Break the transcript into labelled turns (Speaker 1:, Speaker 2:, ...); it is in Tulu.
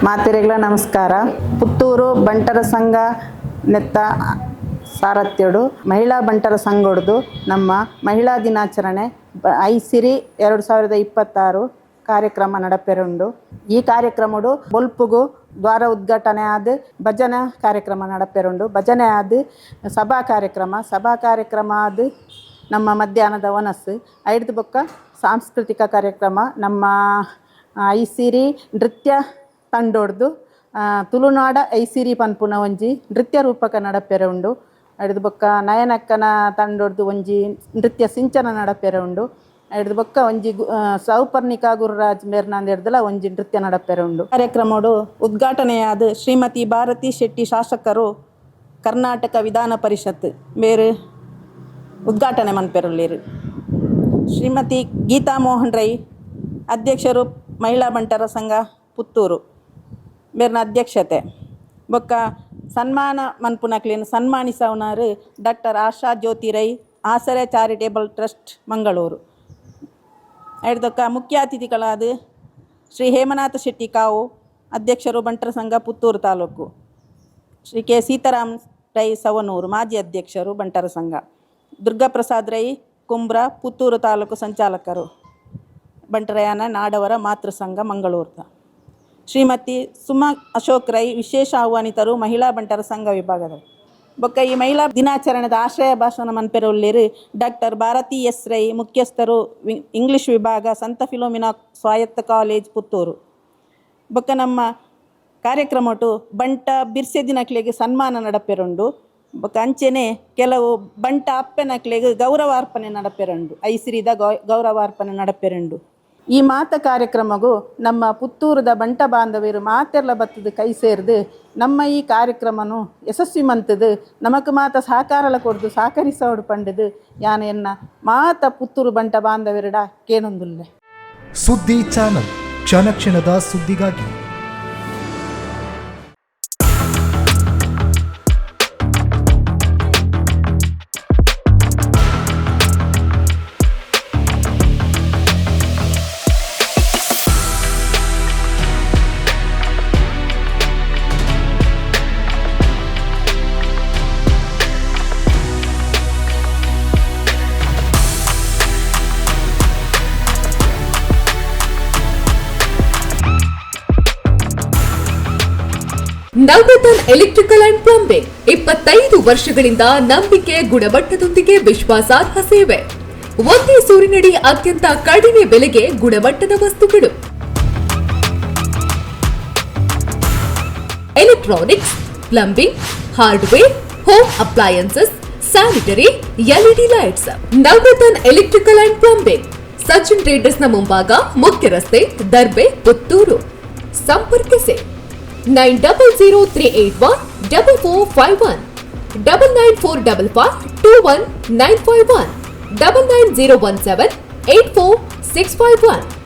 Speaker 1: ಮಾತೆರೆಗಳ ನಮಸ್ಕಾರ. ಪುತ್ತೂರು ಬಂಟರ ಸಂಘ ನೆತ್ತ ಸಾರಥ್ಯಡು ಮಹಿಳಾ ಬಂಟರ ಸಂಘಡ್ದು ನಮ್ಮ ಮಹಿಳಾ ದಿನಾಚರಣೆ ಐಸಿರಿ 2026 ಕಾರ್ಯಕ್ರಮ ನಡಪೆರುಂಡು. ಈ ಕಾರ್ಯಕ್ರಮಡು ಬೊಲ್ಪುಗು ದ್ವಾರ ಉದ್ಘಾಟನೆ ಆದ್ ಭಜನಾ ಕಾರ್ಯಕ್ರಮ ನಡಪೆರುಂಡು. ಭಜನೆ ಆದ್ ಸಭಾ ಕಾರ್ಯಕ್ರಮ, ಸಭಾ ಕಾರ್ಯಕ್ರಮ ಆದ್ ನಮ್ಮ ಮಧ್ಯಾಹ್ನದ ವನಸ್ಸು, ಐಡ್ದ್ ಬೊಕ್ಕ ಸಾಂಸ್ಕೃತಿಕ ಕಾರ್ಯಕ್ರಮ. ನಮ್ಮ ಐಸಿರಿ ನೃತ್ಯ ತಂಡೊಡ್ದು ತುಳುನಾಡ ಐಸಿರಿ ಪನ್ಪುನ ಒಂಜಿ ನೃತ್ಯ ರೂಪಕ ನಡಪೆರೆ ಉಂಡು. ಐಡ್ದ್ ಬೊಕ್ಕ ನಯನಕ್ಕನ ತಂಡೊಡ್ದು ಒಂಜಿ ನೃತ್ಯ ಸಿಂಚನ ನಡಪೆರೆ ಉಂಡು. ಐಡ್ದ್ ಬೊಕ್ಕ ಒಂಜಿ ಸೌಪರ್ಣಿಕಾ ಗುರುರಾಜ್ ಮೇರ್ನಂದೆಡ್ದಲ ಒಂಜಿ ನೃತ್ಯ ನಡಪೆರೆ ಉಂಡು. ಕಾರ್ಯಕ್ರಮಡು ಉದ್ಘಾಟನೆಯಾದ ಶ್ರೀಮತಿ ಭಾರತಿ ಶೆಟ್ಟಿ, ಶಾಸಕರು, ಕರ್ನಾಟಕ ವಿಧಾನ ಪರಿಷತ್ ಮೇರು ಉದ್ಘಾಟನೆ ಮನ್ಪೆರುಲ್ಲೆರ್. ಶ್ರೀಮತಿ ಗೀತಾ ಮೋಹನ್ ರೈ, ಅಧ್ಯಕ್ಷರು, ಮಹಿಳಾ ಬಂಟರ ಸಂಘ ಪುತ್ತೂರು ಮೇರ್ನ ಅಧ್ಯಕ್ಷತೆ. ಬೊಕ್ಕ ಸನ್ಮಾನ ಮನ್ಪುನಕ್ಲೆನ್ ಸನ್ಮಾನಿಸವನಾರು ಡಾಕ್ಟರ್ ಆಶಾ ಜ್ಯೋತಿ ರೈ, ಆಸರೆ ಚಾರಿಟೇಬಲ್ ಟ್ರಸ್ಟ್, ಮಂಗಳೂರು. ಐಡ್ದೊಕ್ಕ ಮುಖ್ಯ ಅತಿಥಿಗಳಾದ ಶ್ರೀ ಹೇಮನಾಥ ಶೆಟ್ಟಿ ಕಾವು, ಅಧ್ಯಕ್ಷರು, ಬಂಟರ ಸಂಘ ಪುತ್ತೂರು ತಾಲೂಕು, ಶ್ರೀ ಕೆ ಸೀತಾರಾಮ್ ರೈ ಸವನೂರು, ಮಾಜಿ ಅಧ್ಯಕ್ಷರು, ಬಂಟರ ಸಂಘ, ದುರ್ಗಾಪ್ರಸಾದ್ ರೈ ಕುಂಬ್ರ, ಪುತ್ತೂರು ತಾಲೂಕು ಸಂಚಾಲಕರು, ಬಂಟರಯಾನ ನಾಡವರ ಮಾತೃ ಸಂಘ ಮಂಗಳೂರು, ಶ್ರೀಮತಿ ಸುಮಾ ಅಶೋಕ್ ರೈ, ವಿಶೇಷ ಆಹ್ವಾನಿತರು, ಮಹಿಳಾ ಬಂಟರ ಸಂಘ ವಿಭಾಗದ. ಬೊಕ್ಕ ಈ ಮಹಿಳಾ ದಿನಾಚರಣೆದ ಆಶ್ರಯ ಭಾಷಣ ಮನ್ಪೆರುಲ್ಲೆರ್ ಡಾಕ್ಟರ್ ಭಾರತಿ ಎಸ್ ರೈ, ಮುಖ್ಯಸ್ಥರು, ಇಂಗ್ಲಿಷ್ ವಿಭಾಗ, ಸಂತ ಫಿಲೋಮಿನಾ ಸ್ವಾಯತ್ತ ಕಾಲೇಜ್, ಪುತ್ತೂರು. ಬೊಕ್ಕ ನಮ್ಮ ಕಾರ್ಯಕ್ರಮಟು ಬಂಟ ಬಿರ್ಸೆದಿನಕ್ಲೆಗ್ ಸನ್ಮಾನ ನಡಪೆರುಂಡು. ಬೊಕ್ಕ ಅಂಚೆನೆ ಕೆಲವು ಬಂಟ ಅಪ್ಪೆನಕ್ಲೆಗ್ ಗೌರವಾರ್ಪಣೆ ನಡಪೆರುಂಡು, ಐಸಿರಿದ ಗೌರವಾರ್ಪಣೆ ನಡಪೆರುಂಡು. ಈ ಮಾತ ಕಾರ್ಯಕ್ರಮಗೂ ನಮ್ಮ ಪುತ್ತೂರುದ ಬಂಟ ಬಾಂಧವರು ಮಾತೆರ್ಲ ಬತ್ತದ ಕೈ ಸೇರ್ದು ನಮ್ಮ ಈ ಕಾರ್ಯಕ್ರಮನು ಯಶಸ್ವಿ ಮಂತದು ನಮಕ್ ಮಾತ ಸಹಕಾರಲ ಕೊಡ್ದು ಸಹಕರಿಸೋಡು ಪಂಡದು ಯಾನ ಎನ್ನ ಮಾತ ಪುತ್ತೂರು ಬಂಟ ಬಾಂಧವರುಡ ಕೇನೊಂದುಲ್ಲೆ.
Speaker 2: ಸುದ್ದಿ ಚಾನಲ್, ಕ್ಷಣ ಕ್ಷಣದ ಸುದ್ದಿಗಾಗಿ.
Speaker 3: ನವರತನ್ electrical and plumbing, 25 ವರ್ಷಗಳಿಂದ ನಂಬಿಕೆ, ಗುಣಮಟ್ಟದೊಂದಿಗೆ ವಿಶ್ವಾಸಾರ್ಹ ಸೇವೆ. ಒಂದೇ ಸೂರಿನಡಿ ಅತ್ಯಂತ ಕಡಿಮೆ ಬೆಲೆಗೆ ಗುಣಮಟ್ಟದ ವಸ್ತುಗಳು. Electronics, plumbing, hardware, home appliances, sanitary, LED lights. Navratan electrical and plumbing, Sachin traders ನ ಮುಂಭಾಗ, ಮುಖ್ಯ ರಸ್ತೆ, ದರ್ಬೆ, ಪುತ್ತೂರು. ಸಂಪರ್ಕಿಸಿ 9003814451, 9945521951, 9901784651.